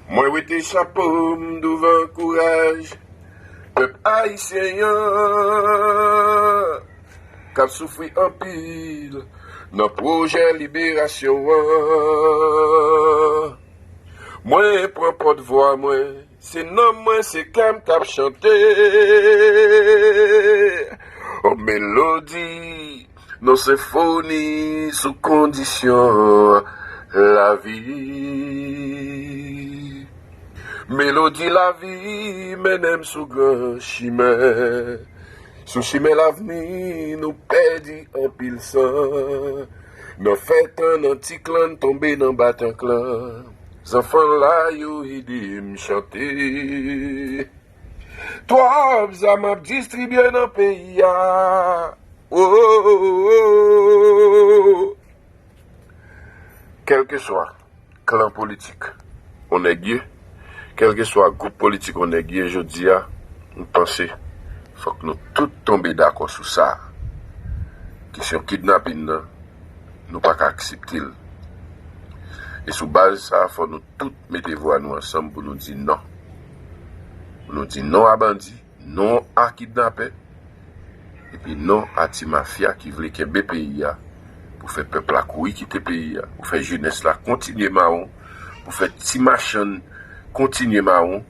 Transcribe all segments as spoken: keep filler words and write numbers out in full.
Mwen wete chapo m douvan kouraj pèp ayisyen an k ap soufri anpil nan pwojè liberasyon an. Mwen pran pòtvwa mwen, se nanm mwen, se kè m k ap chante. On melodi, non senfoni sou kondisyon lavi. Melodi lavi mennen m sou gran chimen. Sou chimen lavni, nou pèdi anpil san. Nan fè tan, nan ti klan, tonbe nan batanklan. Zanfan la yo ede m chante. Twòp zam ap distribye nan peyi a. Oh, oh, oh, oh. Kèlkeswa klan politik on nèg ye, kèlkeswa gwoup politik on nèg ye, jodi a, m panse fòk nou tout tonbe dakò sou sa. Kesyon kidnapin nan, nou pa ka aksepte l. E sou baz sa, fò nou tout mete vwa nou ansanm pou nou di non. Pou nou di non a bandi, non a kidnapè, epi non a ti mafya ki vle kenbe peyi a, pou fè pèp la kouri kite peyi a, pou fè jenès la kontinye mawon, pou fè ti machann kontinye mawon,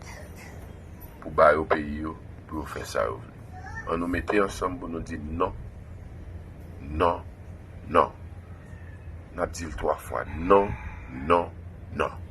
pou ba yo peyi yo, pou yo fè sa yo vle. An nou mete ansanm pou nou di non, non, non. N ap di l twa fwa, non, non, non.